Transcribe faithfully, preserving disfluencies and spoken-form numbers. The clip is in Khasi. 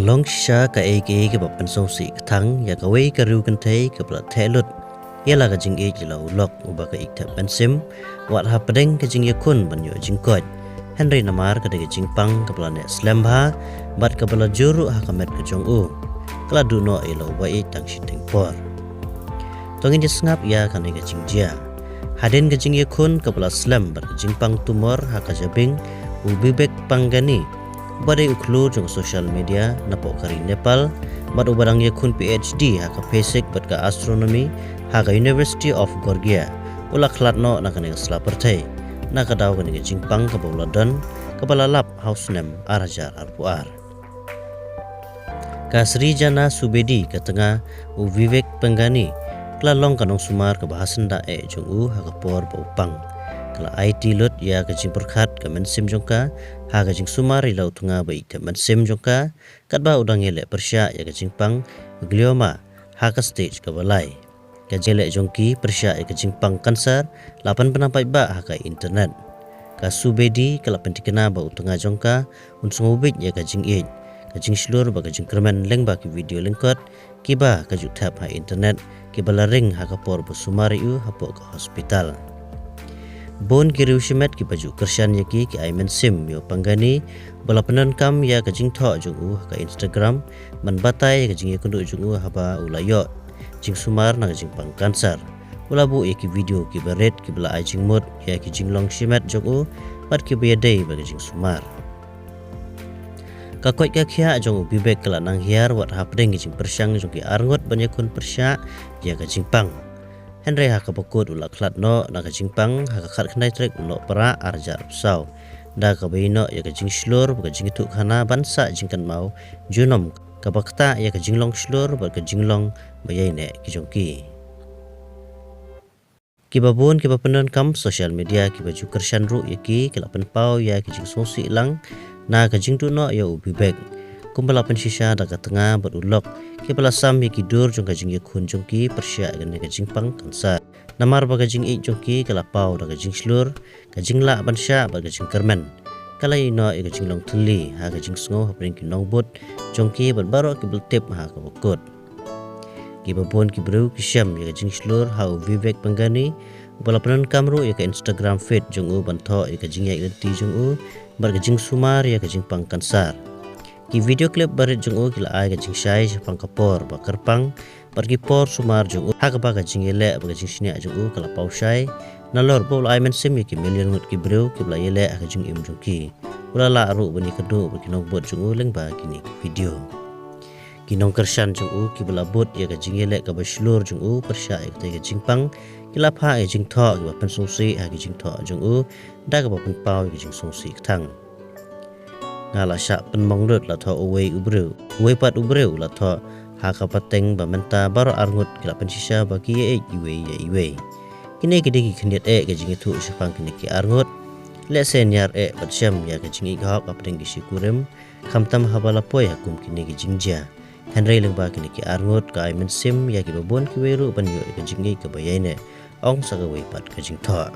Long shisha kaei kaei kaba pynsngewsih kthang ïa kawei ka riew kynthei kaba la theh lut ïa la ka jingïeit ïa la u lok uba ka ïeit thep mynsiem, wat hapdeng ka jingïakhun ban ïoh jingkoit. Hynrei namar ka dei ka jingpang kaba la neh slem bha bad kaba la jur ruh ha ka met ka jong u, ka la duh noh ïa la uba ïeit tang shiteng por. To ngin ïa sngap ïa kane ka jingjia. Hadien ka jingïakhun kaba la slem bad ka jingpang tumor ha ka jabieng, u Vivek Panganiya, uba dei u khlur jong social media napoh ka ri Nepal bad uba dang ïakhun PhD ha ka physics bad ka astronomy ha ka University of Georgia, u la khlad noh na kane ka sla pyrthei na ka daw kane ka jingpang kaba u la don, kaba la lap ha u snem ar hajar arphew ar. Ka Srijana Subedi, ka tnga u Vivek Panganiya, ka la long ka nongsumar kaba hasyndah eh jong u ha ka por ba u pang. Ka la aiti lut ïa ka jingpyrkhat ka mynsiem jong ka ha ka jingsumar ïa la u tnga ba ïeit thep mynsiem jong ka, katba u dang ïaleh pyrshah ïa ka jingpang glioma ha ka stage kaba lai. Ka jingïaleh jong ki pyrshah ïa ka jingpang cancer la pynbna paidbah ha ka internet. Ka Subedi ka la pyntikna ba u tnga jong ka un sngewbit ïa ka jingïeit, ka jingshlur bad ka jingkyrmen lyngba ki video lyngkot kiba ka ju thep ha internet, kiba la ring ha ka por ba sumar ïa u hapoh ka hospital. Bun ki riew shimet kiba ju kyrshan ïa ki, ki ai mynsiem ïa u Panganiya ba la pyndonkam ïa ka jingthoh jong u ha ka Instagram ban batai ïa ka jingïakynduh jong u haba u la ïoh jingsumar na ka jingpang cancer. U la buh ïa ki video kiba rit kiba la ai jingmut ïa ki jinglong shimet jong u bad kiba ïadei bad ka jingsumar. Ka koit ka khiah jong u Vivek ka la nang hiar wat hapdeng ki jingpyrshang jong ki arngut ban ïakhun pyrshah ïa ka jingpang. Hynrei ha kaba kut u la khlad noh na ka jingpang ha ka khatkhyndai tarik u Nohprah ar hajar arphew saw, da kaba ïehnoh ïa ka jingshlur bad ka jingïathuhkhana ban sah jingkynmaw junom, kaba ktah ïa ka jinglong shlur bad ka jinglong ba ïaineh ki jong ki. Kiba bun kiba pyndonkam social media kiba ju kyrshan ruh ïa ki, ki la pynpaw ïa ki jingsngewsih lang na ka jingduh noh ïa u Vivek, kumba la pynshisha da ka tnga bad u lok kiba la sam ïa ki dur jong ka jingïakhun jong ki pyrshah ïa kane ka jingpang cancer. Namar ba ka jingïeit jong ki ka la paw da ka jingshlur, ka jinglah ban shah bad ka jingkyrmen, ka la ïehnoh ïa ka jinglong thylli ha ka jingsngew hapdeng ki nongbud jong ki bad baroh kiba la tip ha kaba kut. Kiba bun ki briew ki shem ïa ka jingshlur ha u Vivek Panganiya, uba la pyndonkam ruh ïa ka Instagram feed jong u ban thoh ïa ka jingïaid lynti jong u bad ka jingsumar ïa ka jingpang cancer. Ki video clip ba rit jong u ki la ai ka jingshai shaphang ka por ba kyrpang bad ki por sumar jong u, ha kaba ka jingïaleh bad ka jingshaniah jong u ka la paw shai, nalor ba u la ai mynsiem ïa ki million ngut ki briew kiba la ïaleh ha ka jingim jong ki. U la lah ruh ban ïakynduh bad ki nongbud jong u lyngba kine ki video. Ki nongkyrshan jong u kiba la bud ïa ka jingïaleh kaba shlur jong u pyrshah ïa katei ka jingpang, ki la phah ïa ki jingthoh kiba pynsngewsih ha ki jingthoh jong u, da kaba pynpaw ïa ki jingsngewsih kthang. Nga la shah pynmong lut, la thoh uwei u briew. Uwei pat u briew la thoh ha ka pateng ba mynta baroh arngut ki la pynshisha ba ki ïaieit iwei ïa iwei. Kine ki dei ki khyndiat eh ka jingïathuh shaphang kine ki arngut. Lehse ñiar eh bad shem ïa ka jingïeit hok hapdeng ki shi kurim, khamtam haba la poi ha kum kine ki jingjia. Hynrei lyngba kine ki arngut ka ai mynsiem ïa kiba bun kiwei ruh ban ïoh ïa ka jingïeit kaba ïaineh, ong sa kawei pat ka jingthoh.